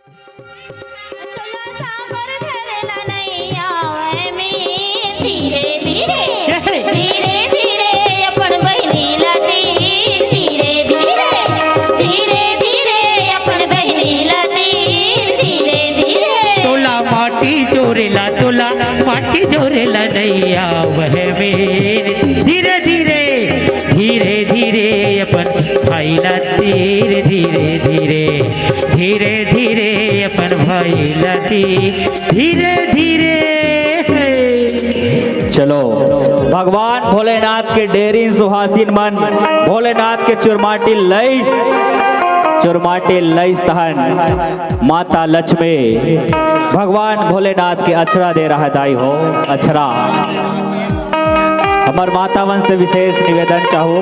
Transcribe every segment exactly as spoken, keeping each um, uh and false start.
तोला साबर धरे ला नइ आवय में। धीरे धीरे, कैसे? धीरे धीरे अपन बहिनी ला तीर, धीरे धीरे, धीरे धीरे अपन बहिनी ला तीर, धीरे धीरे। तोला माटी जोरे ला, तोला माटी जोरे ला नइ आवय में। धीरे धीरे, धीरे धीरे अपन भाई ला तीर, धीरे धीरे, धीरे धीरे अपन भाई ला तीर, धीरे धीरे। चलो, भगवान भोलेनाथ के डेरिन सुहासिन मन, भोलेनाथ के चुरमाटी लइस, चुरमाटी लइस तहन माता लक्ष्मी भगवान भोलेनाथ के अचरा दे रहा दाई हो, अचरा। हमर माता मन से विशेष निवेदन चाहूँ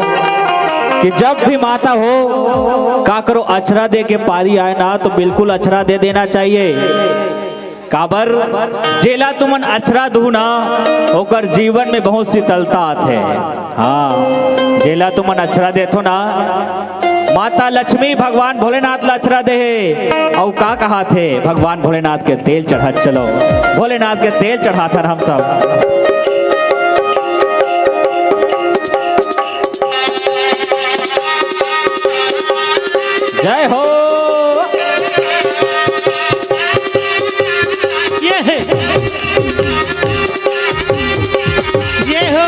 कि जब भी माता हो, काकरो अचरा दे के पारी आए ना, तो बिल्कुल अचरा दे देना चाहिए। काबर, जेला तुमन अचरा दू ना, ओकर जीवन में बहुत शीतलता आथे। हाँ, जेला तुमन अचरा देथो ना, माता लक्ष्मी भगवान भोलेनाथ ला अचरा दे हे। अउ का कहाथे, भगवान भोलेनाथ के तेल चढ़त चलो, भोलेनाथ के तेल चढ़ाथन हम सब। जय हो। ये है। ये हो।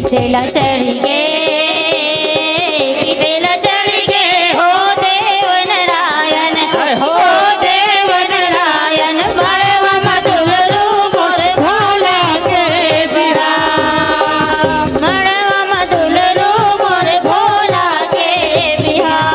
तेला चढ़ गे, तेला चढ़ गे हो देव नारायण, हो देव नारायण, मड़वा म दुलरू मोर भोला के बिहाव, मड़वा म दुलरू मोर भोला के बिहाव।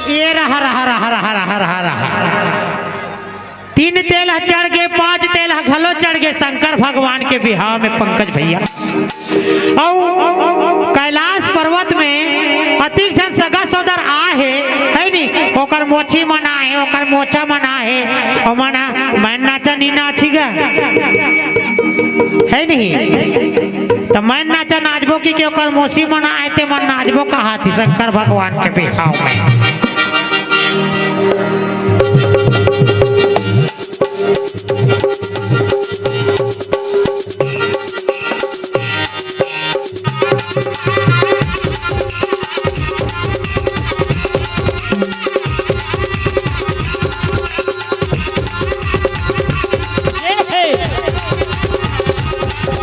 ये रहा, रहा, रहा। तीन तेल ह चढ़ गे, पांच तेल ह घलो चढ़ गे शंकर भगवान के बिहाव में, पंकज भैया। अउ कैलाश पर्वत में अतिक झन सगा सोदर आ हे, है नी? ओकर मोछी मन आ हे, ओकर मोछा मन आ हे, ओमन ह मैं नाचा नी नाची गा, है नहीं? त मैं नाचा नाचबो कि के ओकर मोछी मन आ हे, ते मन नाचबो कहाथे शंकर भगवान के बिहाव में।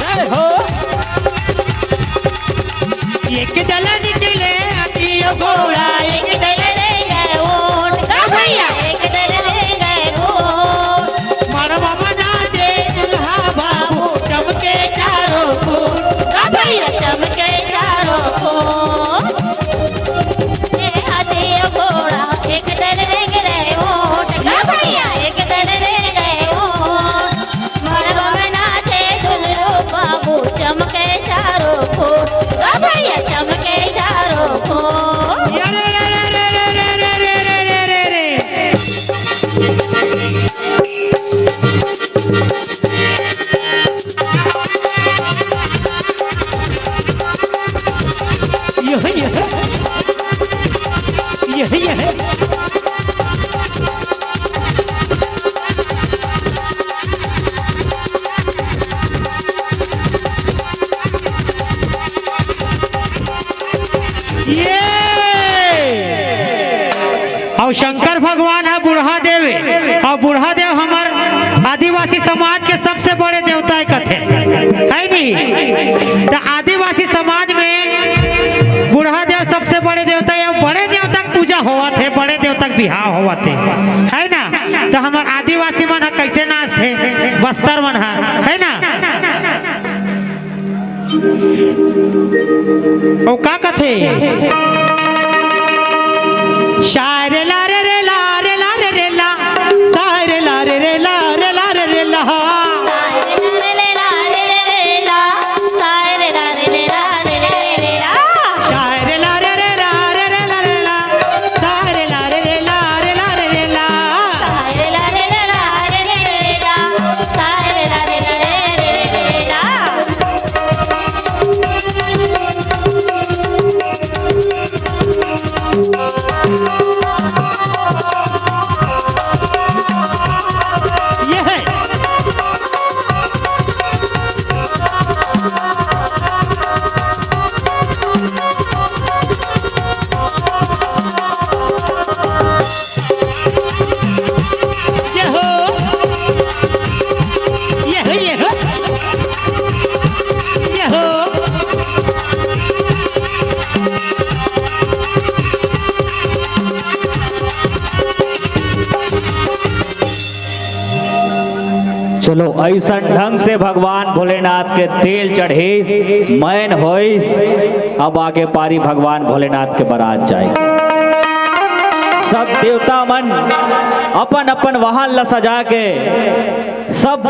जय हो। एक दल निकले हाथी अउ घोड़ा, एक दल रेंगे ऊंट। का भैया? एक दल रेंगे ऊंट। मड़वा म नाचे दुल्हा बाबू, चमके चारों खूंट। का भैया? चमके चारों खूंट। ए हाथी अउ घोड़ा, एक दल रेंगे रे ऊंट। का भैया? एक दल रेंगे ऊंट। मड़वा में नाचे दुलरू बाबू, चमके चारों खूंट। ओ भैया, चमके चारों खूंट। अरे, अरे, अरे, अरे। यह, यह। यह, ये है। ये। अउ शंकर भगवान ह बूढ़ा देव हे, अउ बूढ़ा देव हमर आदिवासी समाज के सबसे बड़े देवता हे कथे, है नी? त आदिवासी समाज में बूढ़ा देव सबसे बड़े देवता हे, अउ बड़े देवता के पूजा होवत हे, बड़े देवता के बिहाव होवत हे, है ना? त हमर आदिवासी मन ह कैसे नाचथे, बस्तर मन ह, है ना? ओ का कथे? शायरे ला रे रे ला रे ला रे रे ला, शायरे ला रे रे ला रे ला रे रे ला। शायरे ला रे रे ला रे रे ला, शायरे ला रे रे ला रे रे ला। शायरे ला रे रे ला रे रे ला रे ला, शायरे ला रे रे ला रे ला रे रे ला। शायरे ला रे रे ला रे रे ला, शायरे ला रे रे ला रे रे ला। ये है। ये हो। ये हो, ये हो। ये हो। चलो, ऐसन ढंग से भगवान भोलेनाथ के तेल चढ़ीस, मैन होइस। अब आगे पारी भगवान भोलेनाथ के बरात जाए। सब देवता मन अपन अपन वाहन ला सजा के सब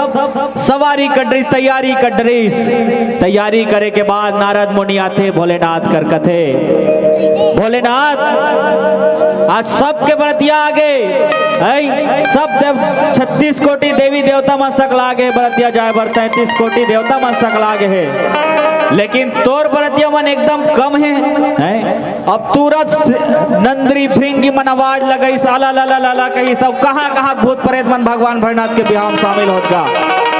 सवारी कर डरिस, तैयारी कर डरिस। तैयारी करे के बाद नारद मुनि आथे, भोलेनाथ कर कथे, "भोलेनाथ, आज सबके बरतिया आगे, ऐ, सब देव, छत्तीस कोटि देवी देवता मन सकला गे बरतिया जाए बर, तैंतीस कोटि देवता मन सकला गे हे, लेकिन तोर बरतिया मन एकदम कम हे, हैं?" अब तुरंत से नंदरी भृंगी मन आवाज लगाइस, "आला ला ला ला ला" कहिस, "सब कहाँ कहाँ भूत प्रेत मन भगवान भोलेनाथ के बिहाव में शामिल होत गा?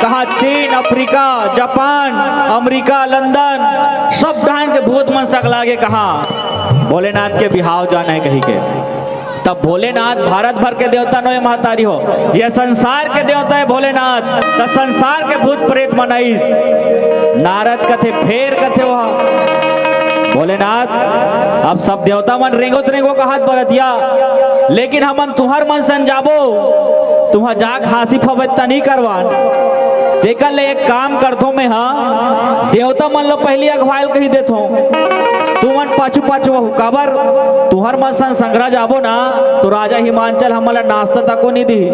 कहाँ चीन, अफ्रीका, जापान, अमेरिका, लंदन, सब डहान के भूत मन सकला गे कहाँ भोलेनाथ के बिहाव जाना हे कहि के।" तब भोलेनाथ भारत भर के देवता नोहे महतारी हो, ये संसार के देवता हे भोलेनाथ, त संसार के भूत प्रेत मन आइस। नारद कथे, फेर कथे वह, "भोलेनाथ, अब सब देवता मन रेंगोत रेंगो कहत बरतिया, लेकिन हमन तुंहर मन सन जाबो, तुंहर जाग हांसी फबे त नहीं करवान। तेकर ले एक काम करथों मैं, हाँ, देवता मन लो पहली अगवायल कही देथों, तुमन पाछू पाछू वहू, काबर तुंहर मन सन संघरा जाबो ना, तो राजा हिमांचल हमन ला नाश्ता तको नहीं दी।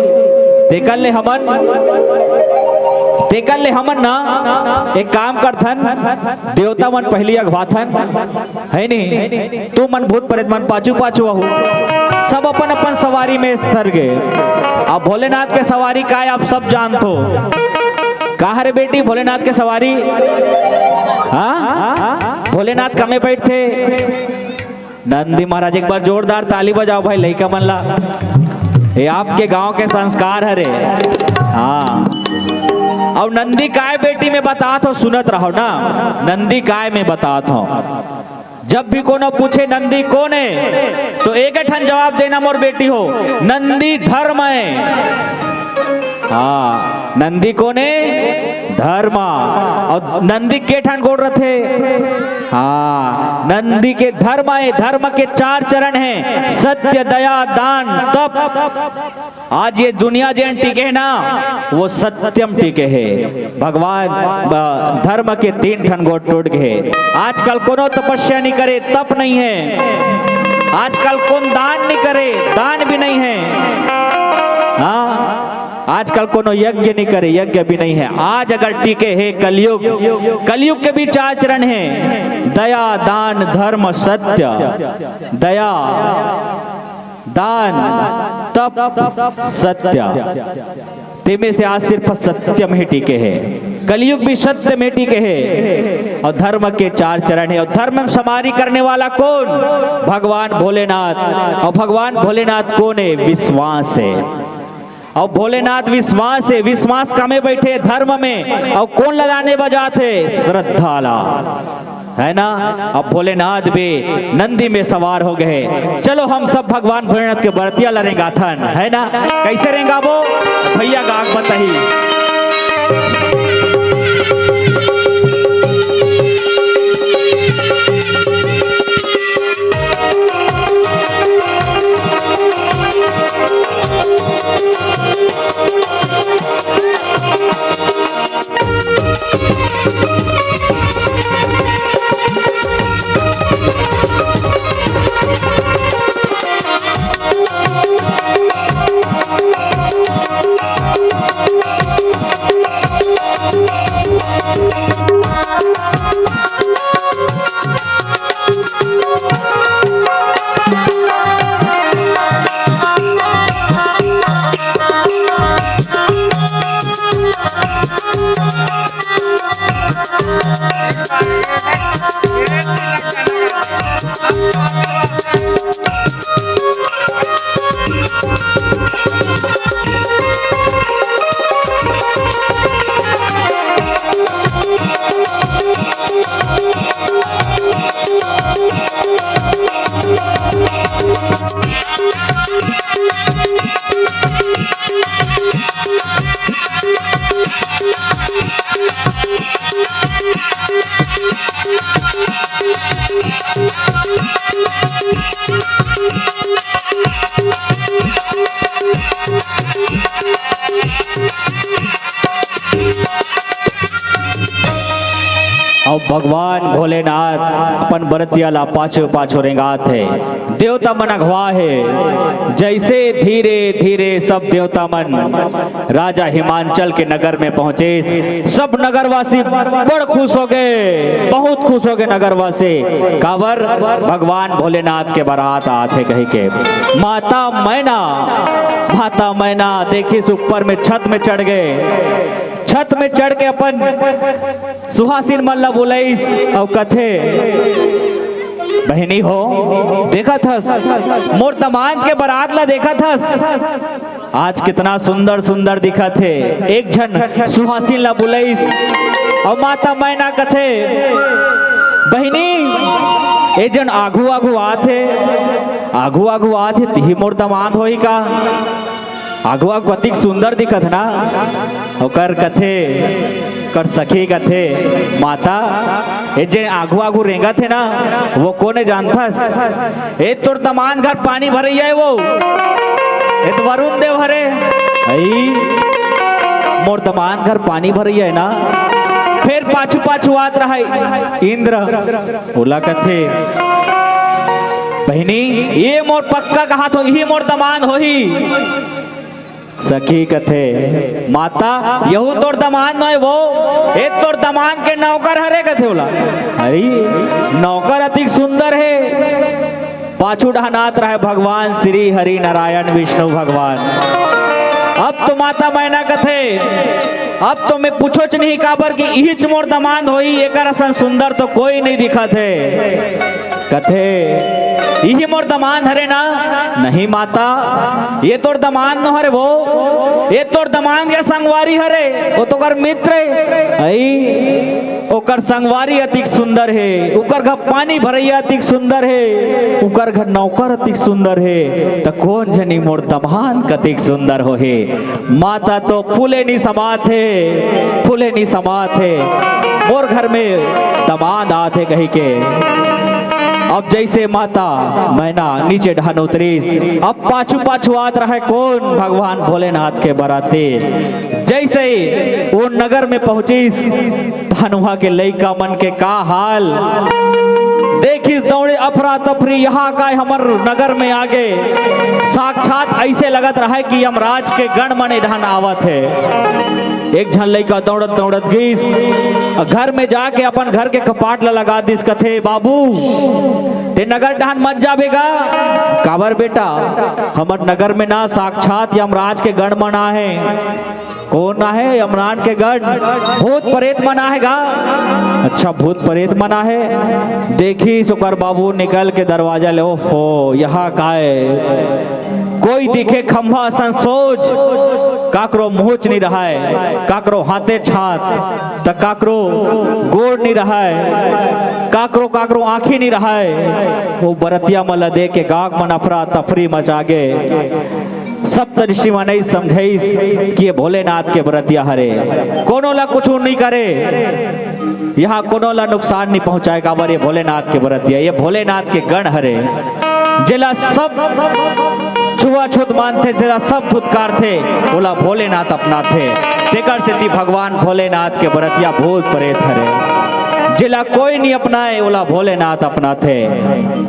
तेकर ले हमन, तेकर ले हमन ना एक काम करथन, देवता मन पहली अगवाथन, है नी? तुमन भूत प्रेत मन पाछू पाछू आहू, सब अपन अपन सवारी में सर गे।" अब भोलेनाथ के सवारी काय, आप सब जानथो। का हरे बेटी भोलेनाथ के सवारी? हाँ, भोलेनाथ कमे बैठथे। नंदी महाराज, एक बार जोरदार ताली बजाओ भाई, लइका मन ला। ये आपके गांव के संस्कार हरे। हाँ, अउ नंदी काय बेटी मैं बतात हों, सुनत रहो ना, नंदी काय मैं बतात हों। जब भी कोनो पूछे, "नंदी कोन हे?" तो एक ठन जवाब देना मोर बेटी हो, "नंदी धर्म हे।" हाँ, नंदी कोन हे? धर्म। अउ नंदी के ठन गोड़ रथे? हाँ, नंदी के धर्म हे, धर्म के चार चरण हे, सत्य, दया, दान, तप। आज ये दुनिया जेन टिके हे ना, वो सत्यम टिके हे। भगवान, ब-, धर्म के तीन ठन गोड़ टूट गे हे। आजकल कोनो तपस्या नहीं करे, तप नहीं हे। आजकल कोन दान नहीं करे, दान भी नहीं हे। हाँ, आजकल कोनो यज्ञ नहीं करे, यज्ञ भी नहीं हे। आज अगर टिके हे कलयुग, कलयुग के भी चार चरण हे, दया, दान, धर्म, सत्य। दया, दान, तप, सत्य। तेमे से आज सिर्फ सत्य में ही टिके हे, कलयुग भी सत्य में टिके हे। अउ धर्म के चार चरण हे। अउ धर्म में समारी करने वाला कोन? भगवान भोलेनाथ। अउ भगवान भोलेनाथ कोन हे? विश्वास हे। अउ भोलेनाथ विश्वास हे, विश्वास कामे बइठे? धर्म में। अउ कोन ला लाने बजात हे? श्रद्धा ला, है ना? अब भोलेनाथ भी नंदी में सवार हो गए। चलो हम सब भगवान भोलेनाथ के बरतिया ला रेंगाथन, है ना? कइसे रेंगाबो? भइया गा के बताही। अउ भगवान भोलेनाथ अपन बरतिया ला पाछू पाछू रेंगात हे। देवता मन अघवा हे। जइसे धीरे धीरे सब देवता मन राजा हिमांचल के नगर में पहुंचे, सब नगरवासी बड़ खुश हो गए, बहुत खुश हो गए नगरवासी। काबर? भगवान भोलेनाथ के बरात आत हे कहि के। माता मैना, माता मैना देखिस ऊपर में छत में चढ़ गए। छत में चढ़ के अपन सुहासिन मन ला बुलाइस अउ कथे, बहिनी हो, देखत हस, मोर दमांद के बरात ला देखत हस, आज कितना सुंदर सुंदर दिखत हे। एक झन सुहासिन ला बुलाइस अउ माता मैना कथे, बहिनी, ए जन आघू आघू आत हे, आघू आघू आत हे, तिही मोर दमांद होही का? आघू आघू अतिक सुंदर दिखत ना। ओकर कथे, ओकर सखी कथे, माता, ए जे आघू आघू रेंगत हे ना, वो कोन हे जानथस? ए तोर दमांद घर पानी भरइया हे वो। ए तो वरुण देव हरे। अई, मोर दमांद घर पानी भरइया हे ना। फेर पाछू पाछू आत रहय इंद्र। ओला कथे, बहिनी, ए मोर पक्का कहत हों, इही मोर दमांद होही। सखी कथे, माता, यहू तोर दमांद नोहे वो, ए तोर दमांद के नौकर हरे कथे ओला। अरे, नौकर अतिक सुंदर हे। पाछू डहन आत रहय भगवान श्री हरि नारायण विष्णु भगवान। अब तो माता मैना कथे, अब तो मैं पूछोच नहीं, काबर कि इहीच मोर दमांद होही, एकर असन सुंदर तो कोई नहीं दिखत हे। कथे, इही मोर दमांद हरे ना? नहीं माता, ए तोर दमांद नो हरे वो, ए तोर दमांद के संगवारी हरे, वो तो ओकर मित्र हे। अई, ओकर संगवारी अतिक सुंदर हे, ओकर घर पानी भरइया अतिक सुंदर हे, ओकर घर नौकर अतिक सुंदर हे, त कोन जनी मोर दमांद कतिक सुंदर होही। माता तो फूले नी समात हे, फूले नी समात हे, मोर घर में दमांद आत हे कहि के। अब जइसे माता मैना नीचे डहन उतरिस, अब पाछू पाछू आत रहय कोन? भगवान भोलेनाथ के बराती। जइसे वो नगर में पहुंचिस, तहन उहाँ के लइका मन के का हाल। देखिस दौड़े अफरा तफरी, यहाँ काय हमर नगर में आगे। साक्षात अइसे लगत रहय कि यमराज के गण मन ए डहन आवत हे। एक झन लइका दौड़त दौड़त गिस, घर में जाके अपन घर के कपाट ला लगा दिस, कथे, बाबू, ते नगर डहन मत जाबे गा। काबर बेटा? हमर नगर में ना साक्षात यमराज के गण मन आहे। कोन आहे यमराज के गण? भूत प्रेत मन आहे गा। अच्छा, भूत प्रेत मन आहे। देखिस ओकर बाबू निकल के दरवाजा ले, ओहो, यहाँ काय? कोई दिखे खंभा असन सोझ, काकरो मुहूच नी रहय, काकरो हाथे छात, त काकरो गोड़ नी रहय, काकरो, काकरो आँखी नी रहय। वो बरतिया मन ला देख के गाँव मन अफरा तफरी मचा गे। सप्त ऋषि मन ही समझाइस कि ये भोलेनाथ के बरतिया हरे, कोनो ला कुछु नी करे। यहाँ कोनो ला नुकसान नी पहुँचाय, काबर ये भोलेनाथ के बरतिया, ये भोलेनाथ के गण हरे, जेला सब छुआछूत मानथे, जेला सब धुतकारथे, ओला भोलेनाथ अपनाथे। तेकर सेती भगवान भोलेनाथ के बरतिया भूत प्रेत हरे, जेला कोई नी अपनाय, ओला भोलेनाथ अपनाथे।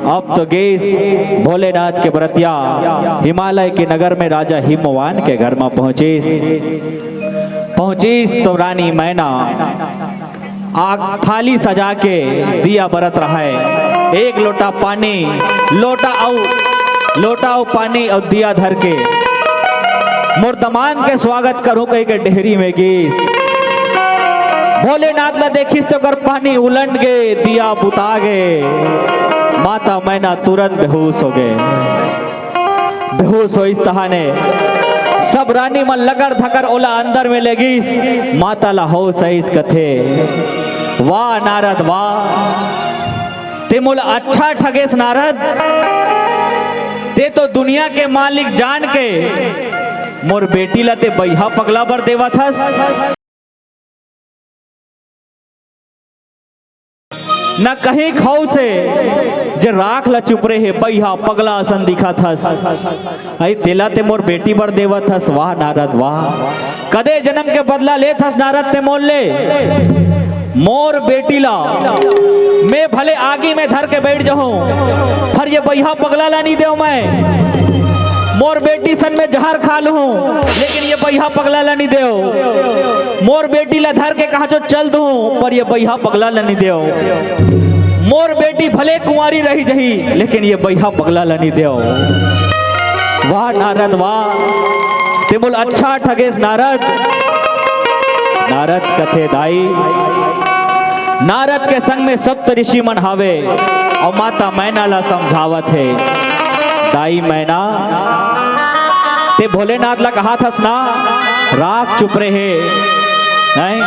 अब तो गेस भोलेनाथ के बरतिया हिमालय के नगर में राजा हिमवान के घर में पहुँचिस। पहुँचिस तो रानी मैना आग थाली सजा के दिया बरत रहय। एक लोटा पानी, लोटा अउ, लोटा अउ पानी अउ दिया धर के मोर दमांद के स्वागत करूं कहि के डेहरी में गीस। भोलेनाथ ला देखिस तो ओकर पानी उलंड गे, दिया बुता गे। माता मैना तुरंत बेहोश हो गे। बेहोश होइस तहाने सब रानी मन लकर धकर ओला अंदर में लेगिस। माता ला होश आइस कथे, "वाह नारद वाह, ते मोला अच्छा ठगेस नारद। ते तो दुनिया के मालिक जान के मोर बेटी ला ते बइहा पगला बर देवत हस।" न कहीं खौस हे जे राख ला चुपरे हे, बइहा पगला असन दिखत हस। अई तेला ते मोर बेटी बर देवत हस, वाह नारद वाह। कदे जनम के बदला लेत हस नारद ते मोर ले। मोर बेटी ला मैं भले आगी में धर के बइठ जाहूं, पर ये बइहा पगला ला नी देव मैं। मोर बेटी सन मैं जहर खा लूं, लेकिन ये बइहा पगला ला नी देव। मोर बेटी ला धर के कहां चो चल दूं, पर ये बइहा पगला ला नी देव। मोर बेटी भले कुंवारी रही जही, लेकिन ये बइहा पगला ला नी देव। वाह नारद वाह, ते मोला अच्छा ठगेस नारद। नारद कथे दाई, नारद के संग में सप्त ऋषि मन हावे अउ माता मैना ला समझावत हे, दाई मैना, ते भोलेनाथ ला कहाथस ना, राख चुपरे हे, नहीं?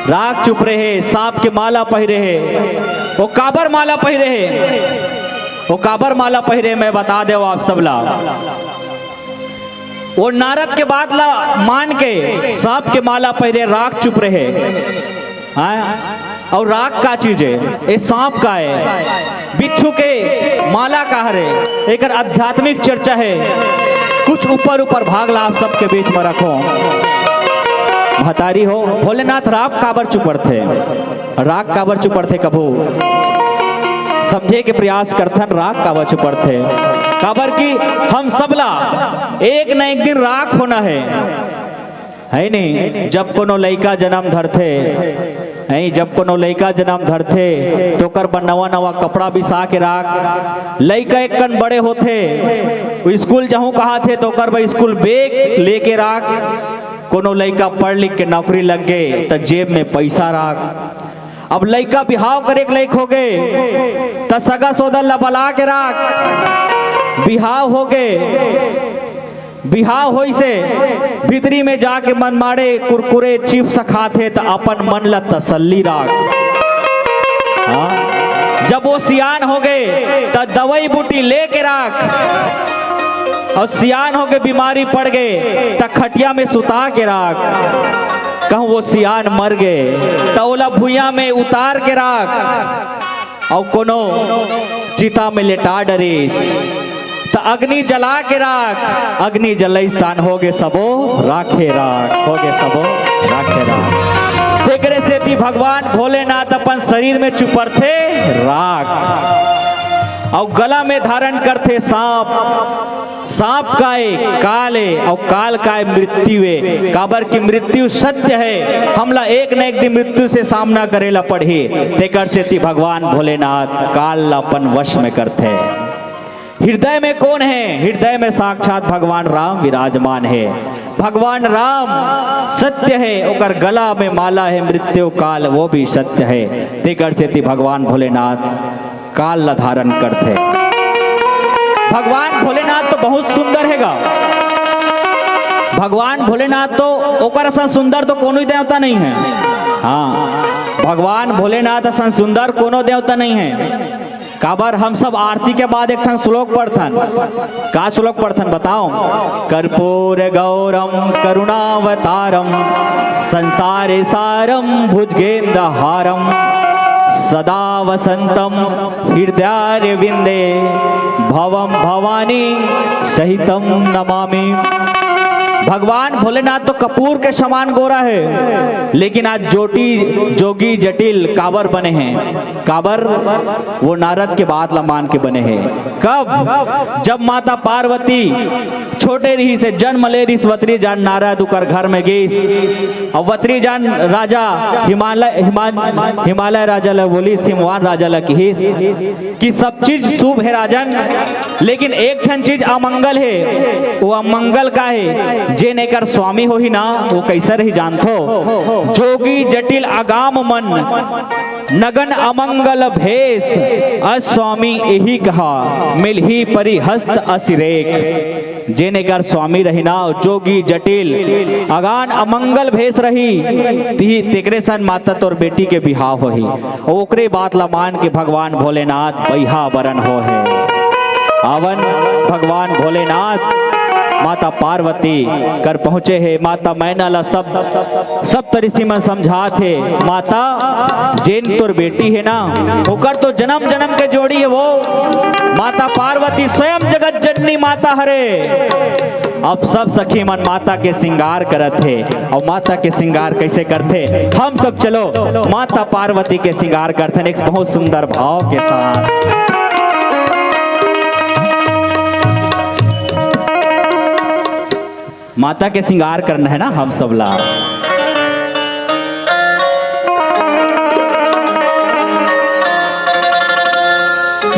राख चुपरे हे, सांप के माला पहिरे हे। वो काबर माला पहिरे हे? वो काबर माला पहिरे, मैं बता देव आप सब ला। वो नारद के बात ला मान के सांप के माला पहिरे, राख चुपरे हे। हाँ? अउ राख का चीज हे? ये सांप का हे? बिच्छू के माला का हरे? एकर आध्यात्मिक चर्चा हे। कुछ ऊपर ऊपर भाग ला आप सबके बीच में रखों। महतारी हो, भोलेनाथ राख काबर चुपरथे? राख काबर चुपरथे? कभू समझे के प्रयास करथन, राख काबर चुपरथे? काबर कि हम सबला एक न एक दिन राख होना हे, हे नी? जब कोनो लइका जनम धरथे, हे, जब कोनो लइका जनम धरथे, तो ओकर बर नवा नवा कपड़ा बिसा के राख। लइका एक कन बड़े होथे, वो स्कूल जाहूं कहाथे, तो ओकर बर स्कूल बैग लेके राख। कोनो लइका पढ़ लिख के नौकरी लग गे, त जेब में पइसा राख। अब लइका बिहाव करे के लइक हो गे, त सगा सोदर ला बला के राख। बिहाव हो गे, बिहाव होइसे, भीतरी में जाके मनमाड़े कुरकुरे चिप्स खाथे, त अपन मन ला तसल्ली राख। हाँ? जब वो सियान हो गे, त दवई बूटी लेके राख। अउ सियान हो गे, बीमारी पड़ गे, त खटिया में सुता के राख। कहूं वो सियान मर गे, त ओला भुइयां में उतार के राख। अउ कोनो चिता में लेटा डरिस, त अग्नि जला के राख। अग्नि जलइस तान हो गे सबो राखे राख, हो गे सबो राखे राख। तेकरे सेती भगवान भोलेनाथ अपन शरीर में चुपरथे राख। अउ गला में धारण करथे सांप। सांप काय काल ए, अउ काल काय मृत्यु ए, काबर कि मृत्यु सत्य हे। हमला एक न एक दिन मृत्यु से सामना करे ला पड़ही। तेकर सेती भगवान भोलेनाथ काल ला अपन वश में करथे। हृदय में कोन हे? हृदय में साक्षात भगवान राम विराजमान हे। भगवान राम सत्य हे, ओकर गला में माला हे, मृत्यु काल वो भी सत्य हे। तेकर सेती भगवान भोलेनाथ काल ला धारण करथे। भगवान भोलेनाथ तो बहुत सुंदर हे गा। भगवान भोलेनाथ तो ओकर असन सुंदर तो कोनो देवता नहीं हे। हाँ, भगवान भोलेनाथ असन सुंदर कोनो देवता नहीं हे। काबर हम सब आरती के बाद एक ठन श्लोक पढ़थन। का श्लोक पढ़थन बताओ? कर्पूर गौरम करुणावतारम संसार सारम भुजगेंद्र हारम सदा वसंतम हृदयारविंदे भवम भवानी सहितम नमामि। भगवान भोलेनाथ तो कपूर के समान गोरा हे, लेकिन आज जोटी जोगी जटिल काबर बने हे? काबर वो नारद के बात ला मान के बने हे। कब? जब माता पार्वती छोटे रहिस हे, जन्म ले रहिस, वतरी जान नारद उकर घर में गिस। अउ वतरी जान राजा हिमालय, हिमान-, हिमालय राजा ला बोलिस, हिमवान राजा ला किहिस कि सब चीज शुभ हे राजन, लेकिन एक ठन चीज अमंगल हे। वो अमंगल का हे? जेन एकर स्वामी होही ना, वो कैसे रही जानथो? जोगी जटिल अगाम मन नगन अमंगल भेष, अस स्वामी एही कहा, मिलही परिहस्त असिरेक। जेन एकर स्वामी रही ना, जोगी जटिल, अगान अमंगल भेष रही, तिही तेकरे सन माता तोर बेटी के बिहाव होही। ओकरे बात ला मान के भगवान भोलेनाथ बइहा बरन हो हे। आवन भगवान भोलेनाथ माता पार्वती कर पहुँचे हे। माता मैना ला सब सप्तऋषि मन समझात हे, माता, जेन तोर बेटी हे ना, ओकर तो जन्म जन्म के जोड़ी हे वो। माता पार्वती स्वयं जगत जननी माता हरे। अब सब सखी मन माता के श्रृंगार करत हे, अउ माता के श्रृंगार कैसे करथे, हम सब चलो माता पार्वती के श्रृंगार करथन एक बहुत सुंदर भाव के साथ। माता के श्रृंगार करना हे ना हम सब ला।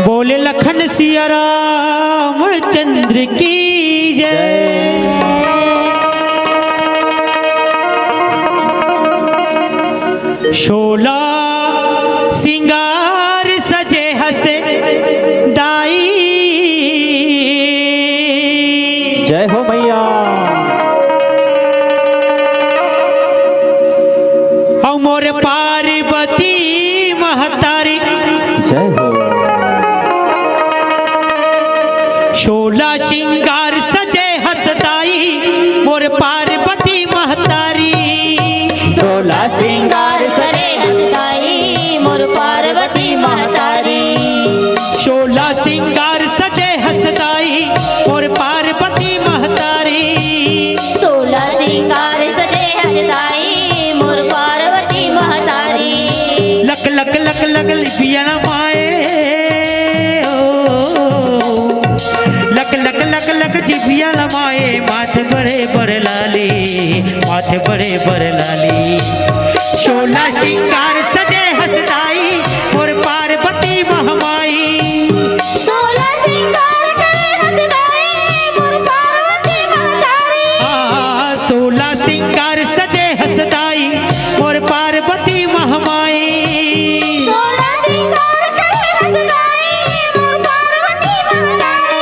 बोले लखन सिया रामचंद्र की जय। सोला सिंगार सजे हस दाई। जय हो मैया। अउ मोर पार्वती महतारी। जय हो। सोला सिंगार सजे हस दाई, मोर पार्वती महतारी। सोला सिंगार सजे हस दाई, मोर पार्वती महतारी। सोला सिंगार सजे हस दाई, मोर पार्वती महतारी। सोला सिंगार सजे हस दाई, मोर पार्वती महतारी। लक लक लक लक लिपिया माए, ओ, लक लक लक लक जिभिया लमाए, माथ बड़े बड़े लाली, माथ बड़े बड़े लाली। सोला सिंगार सजे हस दाई, मोर पार्वती महमाई। सोला सिंगार करे हस दाई, मोर पार्वती महतारी। आ, सोला सिंगार सजे हस दाई, मोर पार्वती महमाई। सोला सिंगार करे हस दाई, मोर पार्वती महतारी।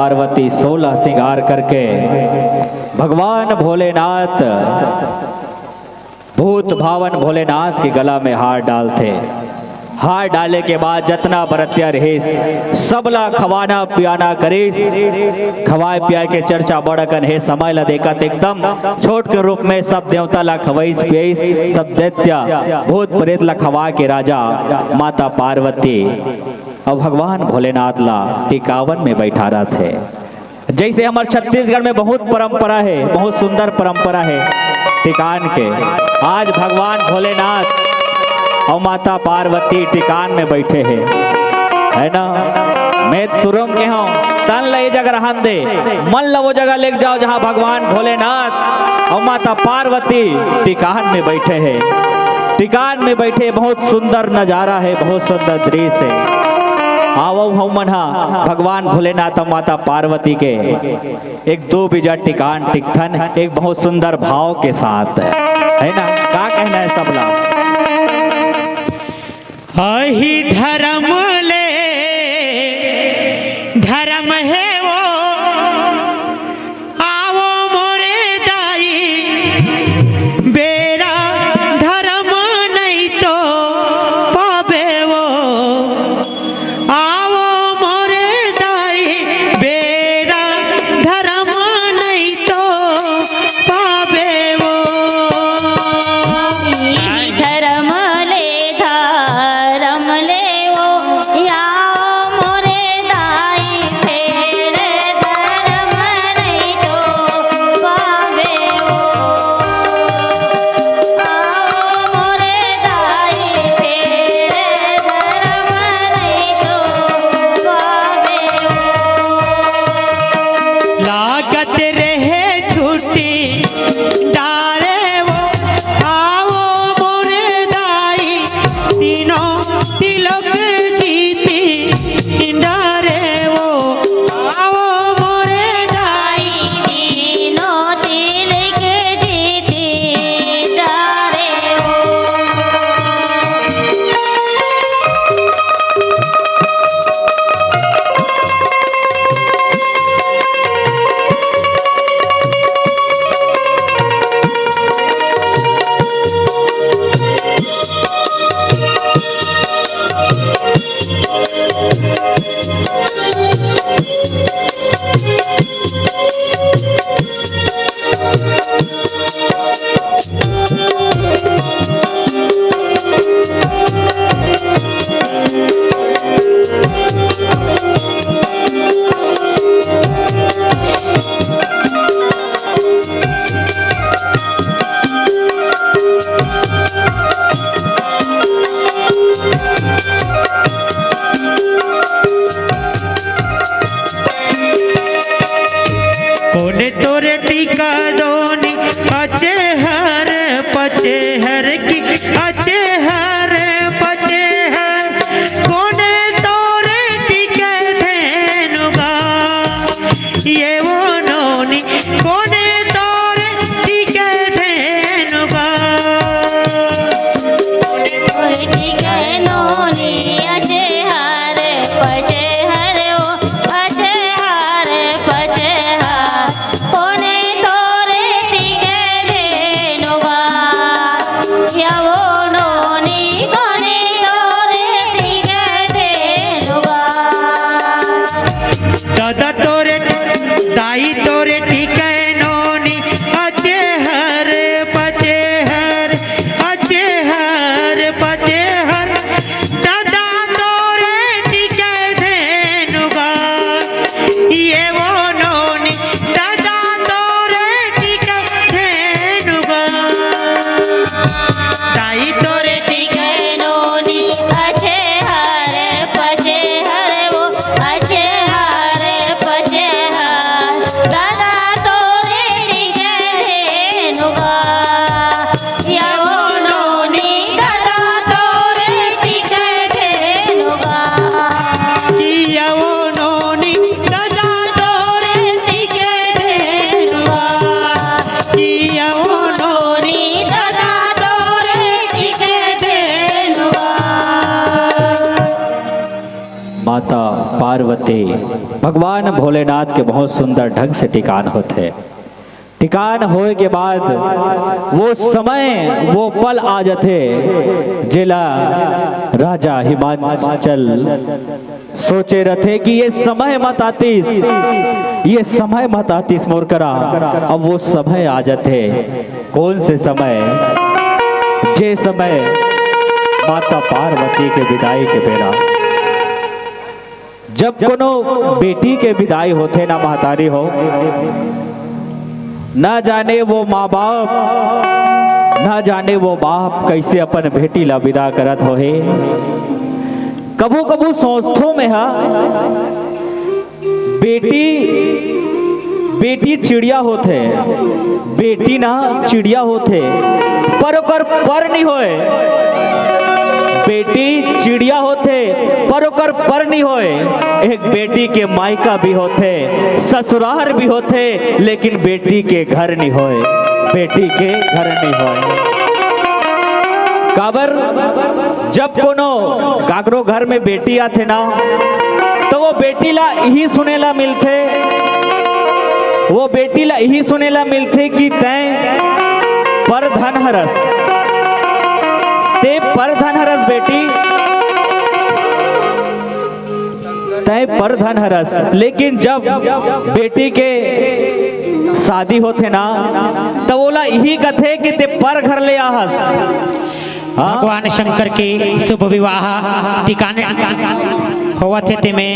पार्वती सोलह श्रृंगार करके भगवान भोलेनाथ, भूत भावन भोलेनाथ के गला में हार डालथे। हार डाले के बाद जतना बरतिया रहिस, सबला खवाना पियाना करिस। खवाए पियाए के चर्चा बड़ अकन हे, समय ला देखत एकदम छोट के रूप में सब देवता ला खवइस पियइस, सब दैत्य भूत प्रेत ला खवा के राजा माता पार्वती अउ भगवान भोलेनाथ ला टिकावन में बैठारत हे। जइसे हमर छत्तीसगढ़ में बहुत परंपरा हे, बहुत सुंदर परंपरा हे टिकान के। आज भगवान भोलेनाथ अउ माता पार्वती टिकान में बइठे हे, है ना? मैं त सुरम के हंव, तन ल ए जगह रहन दे, मन ल वो जगह लेके जाव, जहां भगवान भोलेनाथ अउ माता पार्वती टिकान में बइठे हे। टिकान में बइठे, बहुत सुंदर नजारा हे, बहुत सुंदर दृश्य हे। आवव, हमन ह भगवान भोलेनाथ अउ माता पार्वती के एक दो बीजा टिकान टिकथन, एक बहुत सुंदर भाव के साथ, है ना? का कहना हे सबला? अहि धरम ले धरम हे वो, आवो मोरे दाई, बेरा धरम नहीं तो पाबे वो। आवो मोरे दाई, बेरा धरम नहीं तो पाबे वो। धरम ले धरम ले वो, या मोरे दाई, फेर धरम नहीं तो पावे वो। आओ मोरे दाई, फेर धरम नहीं तो पावे वो। लागत रहे छुट्टी डारे वो, आओ मोरे दाई, तीनों तिलक जीती डारे वो, आओ मोरे दाई, तीनों तिलक जीती डारे वो। कोने तोरे टीका दोनी, अचेहर पचेहर की, अचेहर पचेहर। कोने तोरे टीके धेनुगा, ये वो नोनी, कोने तोरे टीके धेनुगा। तोरे टीके नोनी, अचेहर पचेहर वो, अचेहर पचेहर। कोने तोरे टीके धेनुगा, या वो नोनी, कोने तोरे टीके धेनुगा। दादा तोरे, दाई तोरे टीके नोनी, अचेहर पचेहर, अचेहर पचेहर। दादा तोरे टीके धेनुगा, ये वो नोनी, दादा तोरे टीके धेनुगा। दाई तोरे टीके नोनी, अचेहर पचेहर वो, अचेहर पचेहर। दादा तोरे टीके धेनुगा, या वो नोनी, दादा तोरे टीके धेनुगा। कि या वो नोनी, दादा तोरे टीके धेनुगा। कि या वो नोनी, दादा तोरे टीके धेनुगा। माता पार्वती भगवान भोलेनाथ के बहुत सुंदर ढंग से टिकान होथे। टिकान होए के बाद वो समय, वो पल आ जथे, जेला राजा हिमांचल सोचे रथे कि ये समय मत आतिस, ये समय मत आतिस मोर करा। अब वो समय आ जथे। कौन से समय? जे समय माता पार्वती के विदाई के बेरा, जब कोनो बेटी के विदाई होथे ना महतारी हो, ना जाने वो माँ बाप, ना जाने वो बाप कैसे अपन बेटी ला विदा करत होही। कभू कभू सोचथों मैं हा, बेटी, बेटी चिड़िया होथे, बेटी ना चिड़िया होथे, पर ओकर पर नहीं होए। बेटी चिड़िया होथे, पर ओकर पर नहीं होए। एक बेटी के मायका भी होथे, ससुरार भी होथे, लेकिन बेटी के घर नहीं होए, बेटी के घर नहीं होए। काबर, जब कोनो काकरो घर में बेटी आथे ना, तो वो बेटी ला इही सुने ला मिलथे, वो बेटी ला इही सुने ला मिलथे कि तैं परधन हरस, ते परधन हरस बेटी, तैं परधन हरस। लेकिन जब बेटी के शादी होथे ना, त ओला इही कथे कि ते पर घर ले आहस। हाँ? भगवान शंकर के शुभ विवाह टिकाने होवत हे, तेमे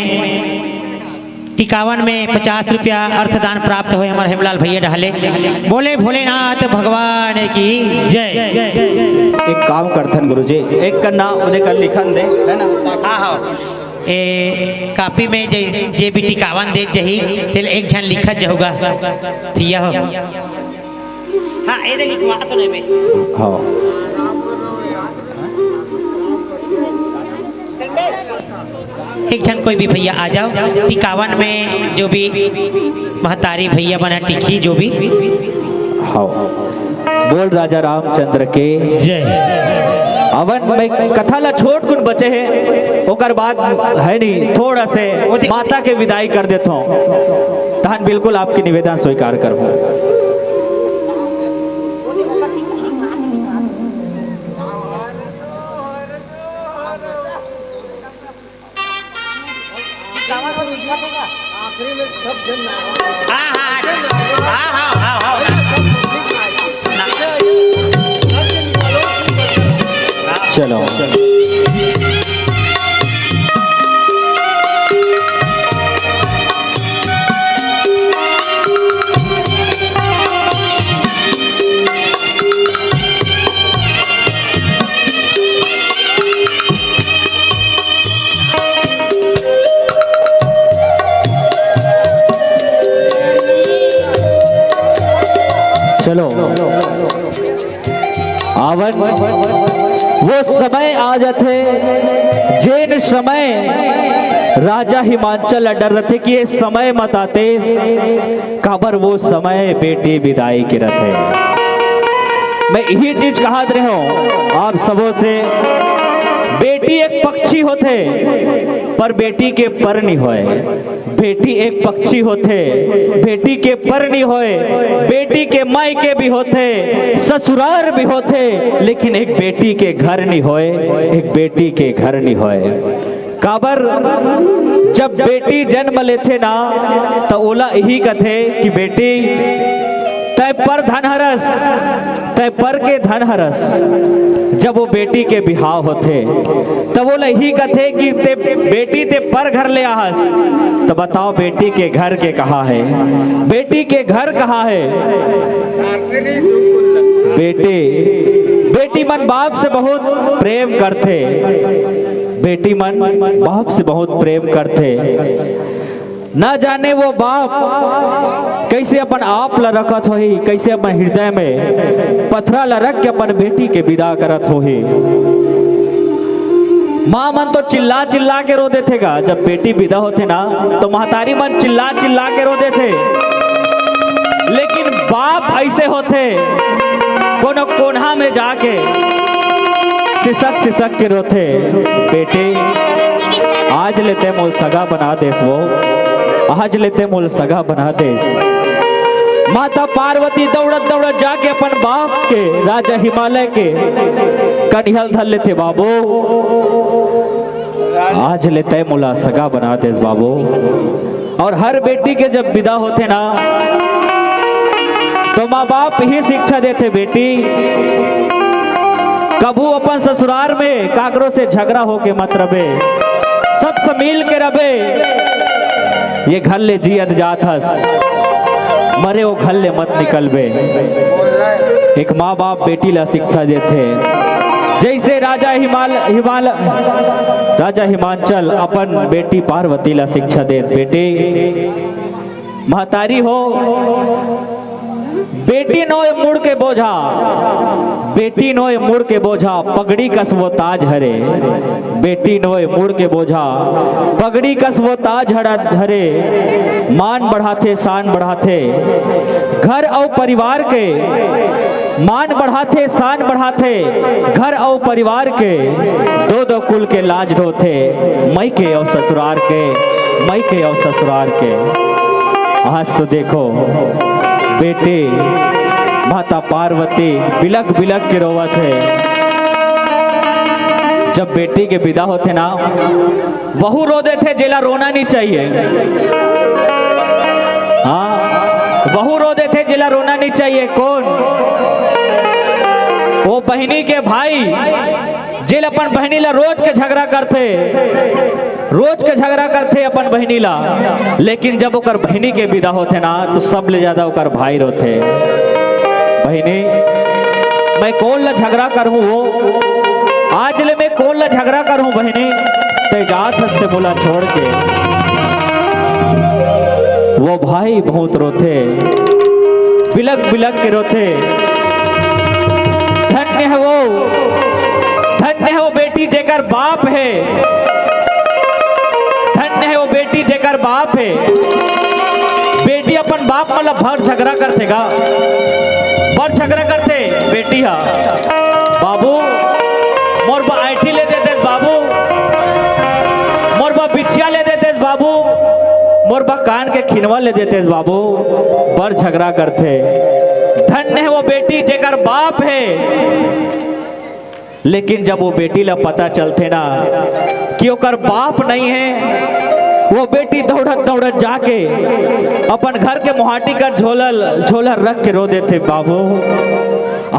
टिकावन में पचास रुपया अर्थदान प्राप्त होए हमर हेमलाल भैया डहले। बोले भोलेनाथ भगवान की जय। एक काम करथन गुरुजी, एक कन्ना ओदे कर लिखन दे, है ना? हाँ, हाँ। ए, कॉपी में जे, जे भी टिकावन देत जही, तेल एक झन लिखत जहूगा। भैया हो। हाँ, एदे लिखवा तो नहीं बे। हाँ। एक झन कोई भी भैया आ जाओ, टिकावन में जो भी महतारी भैया बना टिकी जो भी। हाँ, बोल राजा रामचंद्र के जय। अवन में कथा ला छोट कुन बचे हे, ओकर बाद है नहीं, थोड़ा से माता के विदाई कर देता हूँ, तहन बिल्कुल आपके निवेदन स्वीकार करहूँ। आखिरी में सब जन हाँ, हाँ, हाँ, हाँ, हाँ, हाँ, हाँ। चलो। चलो, आवन, वो समय आ जाथे, जेन समय राजा हिमांचल ला डर रथे कि ये समय मत आते, काबर वो समय बेटी बिदाई के रथे। मैं यही चीज कहत रहे हूँ आप सबों से, बेटी एक पक्षी होथे, पर बेटी के पर नहीं होए। बेटी एक पक्षी होथे, बेटी के पर नहीं होए, बेटी के मायके भी होथे, ससुरार भी होथे, लेकिन एक बेटी के घर नहीं होए, एक बेटी के घर नहीं होए। काबर, जब बेटी जन्म लेथे ना, त ओला इही कथे कि बेटी, तै पर धन हरस, तै पर के धन हरस। जब वो बेटी के बिहाव होथे, तब ओला इही कथे कि ते बेटी ते पर घर ले आहस। त बताओ, बेटी के घर के कहाँ है? बेटी के घर कहाँ है? बेटी, बेटी मन बाप से बहुत प्रेम करथे। बेटी मन बाप से बहुत प्रेम करथे। ना जाने वो बाप कैसे अपन आप ला रखत होही, कैसे अपन हृदय में पथरा ला रख के अपन बेटी के बिदा करत होही। माँ मन तो चिल्ला चिल्ला के रो देथे गा, जब बेटी बिदा होथे ना, तो महतारी मन चिल्ला चिल्ला के रो देथे। लेकिन बाप ऐसे होथे, कोनो कोन्हा में जाके सिसक सिसक के रोथे, "बेटे, आज ले ते मोर सगा बना देस वो, आज ले तैं मोला सगा बना देस। माता पार्वती दौड़त दौड़त जाके अपन बाप के, राजा हिमालय के कनिहा ल धर लेथे, बाबू, आज ले तैं मोला सगा बना देस बाबू। और हर बेटी के जब विदा होथे ना, तो माँ बाप ही शिक्षा देथे, बेटी, कभू अपन ससुरार में काकरो से झगड़ा होके मत रबे, सबसे मिल के रबे। ये घर ले जियत जात हस, मरे वो घर ले मत निकलबे। एक माँ बाप बेटी ला शिक्षा देथे, जैसे राजा हिमाल हिमाल राजा हिमांचल अपन बेटी पार्वती ला शिक्षा देत, बेटी, महतारी हो, बेटी नोय मुड़ के बोझा, बेटी नोय मुड़ के बोझा, पगड़ी कस वो ताज हरे। बेटी नोय मुड़ के बोझा, पगड़ी कस वो ताज हरा हरे। मान बढ़ाथे, शान बढ़ाथे, घर अउ परिवार के मान बढ़ाथे, शान बढ़ाथे, घर अउ परिवार के, दो दो कुल के लाज ढोथे, मइके अउ ससुरार के, मइके अउ ससुरार के। आज तो देखो, बेटी माता पार्वती बिलख बिलख के रोवत हे। जब बेटी के विदा होथे ना, वहू रो देथे, जेला रोना नहीं चाहिए। हाँ, वहू रो देथे, जेला रोना नहीं चाहिए। कौन? वो बहिनी के भाई, जेला अपन बहिनी ला रोज के झगड़ा करथे, रोज के झगड़ा करथे अपन बहिनी ला, लेकिन जब ओकर बहिनी के विदा होथे ना, तो सब ले ज्यादा ओकर भाई रोथे। बहिनी, मैं कोन ला झगड़ा करहूँ वो? आज ले मैं कोन ला झगड़ा करहूँ बहिनी? तैं जात हस ते मोला छोड़ के। वो भाई बहुत रोथे, बिलख बिलख के रोथे। धन्य है वो, धन्य है वो बेटी जेकर बाप है, धन्य है वो बेटी जेकर बाप है। बेटी अपन बाप मन ला भर झगड़ा करथे गा, भर झगड़ा करथे बेटी हा। बाबू, मोर बर ऐंठी ले देतेस बाबू, मोर बर बिछिया ले देतेस बाबू, मोर बर कान के खिनवा ले देतेस बाबू, बड़ झगड़ा करथे। धन्य है वो बेटी जेकर बाप है। लेकिन जब वो बेटी ला पता चलथे ना कि ओकर बाप नहीं है, वो बेटी दौड़त दौड़त जाके अपन घर के मुहाटी कर झोला, झोला रख के रो देथे, बाबू,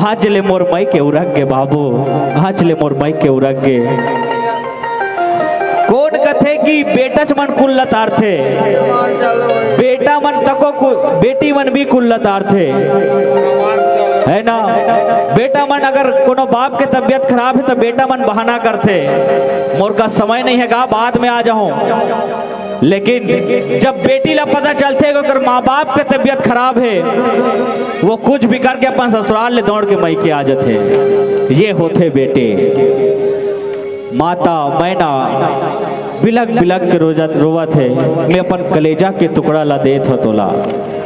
आज ले मोर मइके उरख गे बाबू, आज ले मोर मइके उरख गे। कोन कथे कि बेटाच मन कुल ल तारथे, बेटा मन तको कु-, बेटी मन भी कुल ल तारथे, है ना? बेटा मन अगर कोनो बाप के तबीयत खराब है तो बेटा मन बहाना करथे, मोर का समय नहीं है गा, बाद में आ जाहूं। लेकिन जब बेटी ला पता चलथे कि ओकर माँ बाप के तबीयत खराब है, वो कुछ भी करके अपन ससुराल ले दौड़ के मइके आ जाथे। ये होथे बेटे। माता मैना बिलख बिलख के रोजत, रोवत है, मैं अपन कलेजा के टुकड़ा ला देत हव तोला,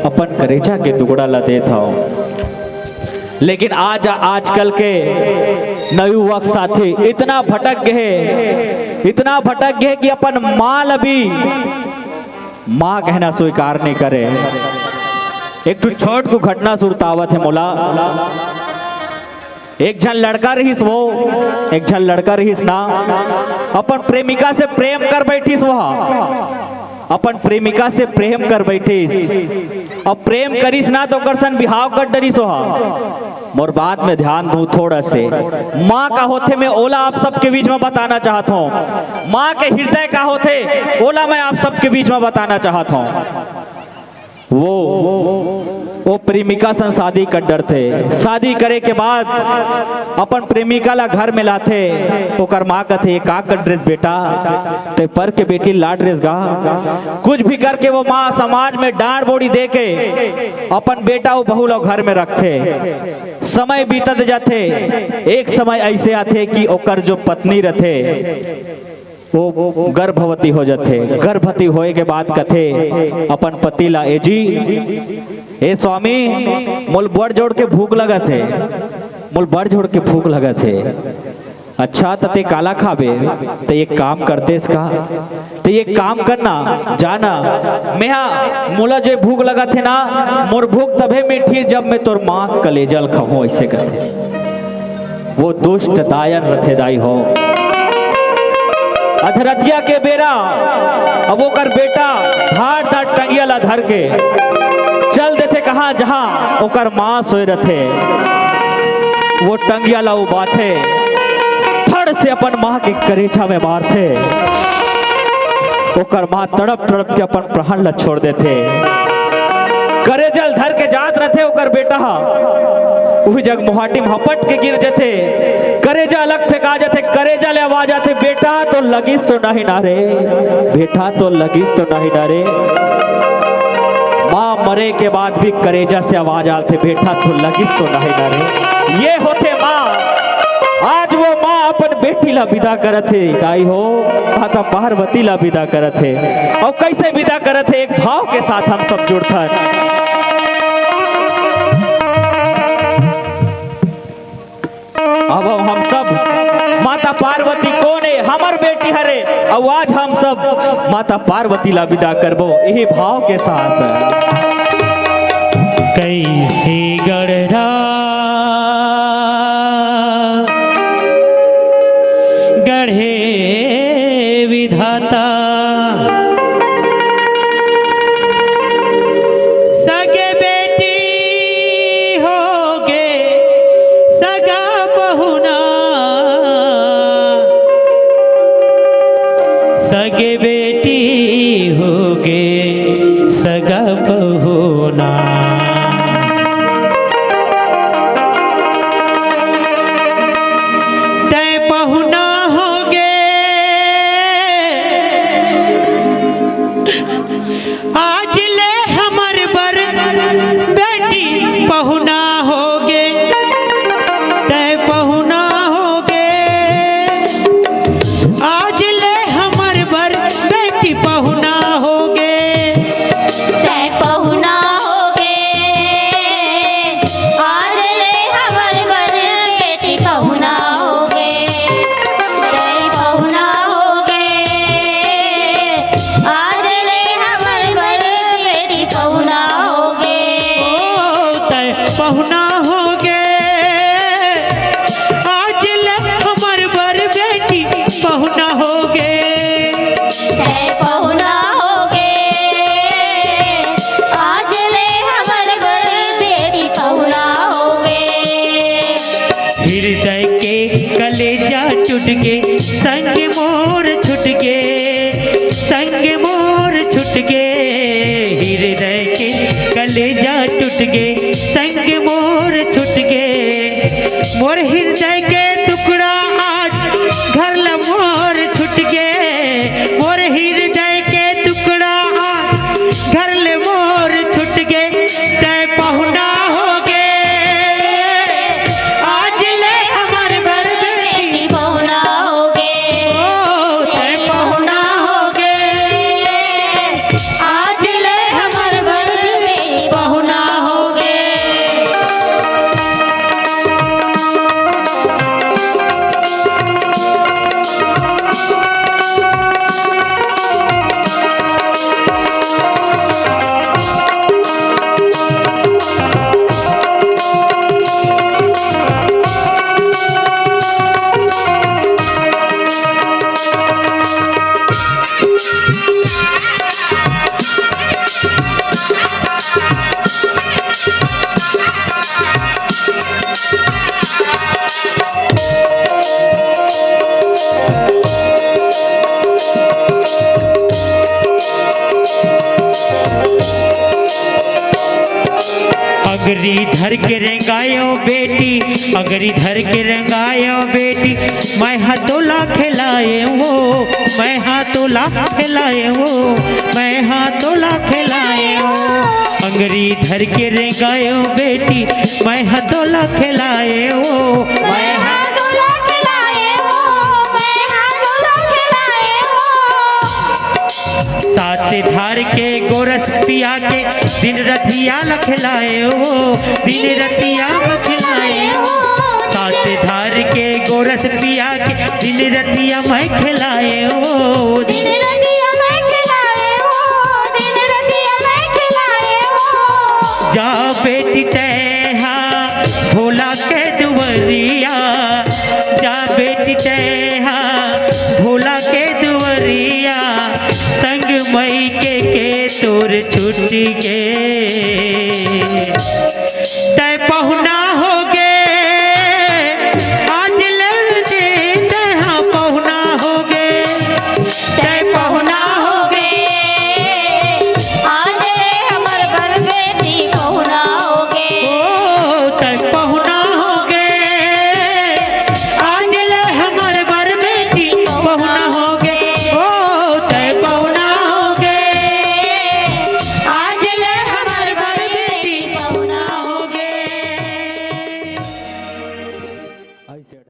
अपन कलेजा के टुकड़ा ला देत हव। लेकिन आज, आजकल के नवयुवक साथी इतना भटक गए, इतना भटक गए कि अपन माँ ल भी माँ कहना स्वीकार नहीं करे। एक ठो छोट को घटना सुरतावत है मोला। एक झन लड़का रहिस वो, एक झन लड़का रहिस ना, अपन प्रेमिका से प्रेम कर बैठिस वो, अपन प्रेमिका से प्रेम कर बैठिस। अब प्रेम करिस ना तो ओकर सन बिहाव कर डरिस वो। मोर बात में ध्यान दू थोड़ा से। माँ का होथे मैं ओला आप सबके बीच में बताना चाहत हूँ। माँ के हृदय का होथे ओला मैं आप सबके बीच में बताना चाहत हूँ। वो, वो प्रेमिका सन शादी कर डरथे। शादी करे के बाद अपन प्रेमिका ला घर में लाथे। ओकर माँ कथे, "ये का कर डरेस बेटा, तैं पर के बेटी लाड रेस गा।" कुछ भी करके वो माँ समाज में डांड़ बोड़ी दे के अपन बेटा अउ बहू ला घर में रखथे। समय बीतत जाथे। एक समय ऐसे आथे कि ओकर जो पत्नी रथे, वो गर्भवती हो जाथे। गर्भवती होए के बाद कथे अपन पति ला, "ए जी, ए स्वामी, मोल बड़ जोर के भूख लगत हे, मोल बड़ जोर के भूख लगत हे।" अच्छा, त तें काला खाबे? त एक काम करतेस का? त एक काम करना, जाना, मेहा, मोला जो भूख लगत हे ना, मोर भूख तभे मिटही, जब मैं तोर माँ कलेजा ल खाहूँ, अइसे कथे। वो दुष्ट दायन रथे दाई हो। अधरतिया के बेरा अब ओकर बेटा धार धार टंगिया ला धर के चल देथे कहाँ, जहाँ ओकर माँ सोए रथे। वो टंगिया ला उबाथे, थड़ से अपन माँ के करेजा में मारथे। ओकर माँ तड़प तड़प के अपन प्राण ला छोड़ देथे। करेजा ल धर के जात रथे ओकर बेटा ह, उही जग मोहाटी म हपट के गिर जथे। करेजा अलग फेंका जथे, करेजा ले आवाज आथे, "बेटा, तोर लगिस तो नहीं ना रे, बेटा, तोर लगिस तो नहीं ना रे।" माँ मरे के बाद भी करेजा से आवाज आथे, "बेटा, तोर लगिस तो नहीं ना रे।" ये होथे माँ। आज वो माँ अपन बेटी ला विदा करत हे, दाई हो, माता पार्वती ला विदा करत हे। अउ कइसे विदा करत हे? एक भाव के साथ हम सब जुड़थन। अब हम सब माता पार्वती कोन ए? हमर बेटी हरे। अउ आज हम सब माता पार्वती ला विदा करबो इही भाव के साथ। कइसे गढ़ा गढ़े विधाता, सगे बेटी होगे सगा पहुना, सगे बेटी होगे सगा पहुना। तै पहुना होगे, आज ले हमर बर बेटी पहुना होगे। तै पहुना होगे, आज ले हमर बर बेटी पहुना होगे। तै पहुना होगे, आज ले हमर बर बेटी पहुना होगे। तै पहुना होगे, आज ले हमर बर बेटी पहुना होगे। ओ, तै पहुना होगे, आज ले हमर बर बेटी पहुना होगे। तै पहुना होगे, आज ले हमर बर बेटी पहुना होगे। हृदय के कलेजा टूट गे, संग मोर छूट गे, संग मोर छूट गे। हृदय के कलेजा टूट गे, संग मोर छूट गे। मोर हृदय के टुकड़ा आज घर ल मोर छूट गे। मोर हृदय के टुकड़ा आज घर ले मोर छूट गे। तै पहुना होगे, आज ले हमर बर बेटी पहुना होगे। ओ, तै पहुना होगे, आज ले हमर बर बेटी पहुना होगे। अंगरी धर के रेंगायो बेटी, अंगरी धर के रेंगायो बेटी, मैं हा तोला खेलाएंव, मैं हा तोला खेलाएंव, मैं हा तोला खेलाएंव। अंगरी धर के रेंगायो बेटी, मैं हा तोला खेलाएंव, मैं हा तोला खेलाएंव, मैं हा तोला खेलाएंव। सात धार के गोरस पिया के दिन रतिया ल खेलाएंव, दिन रतिया ल खेलाएंव। सात धार के गोरस पिया के दिन रतिया मैं खिलाए हो, दिन रतिया मैं खिलाए हो, दिन रतिया मैं खिलाए हो। जा बेटी तैहा भोला के दुवरिया, जा बेटी तैहा भोला के दुवरिया, संग मई के के तोर छुट्टी के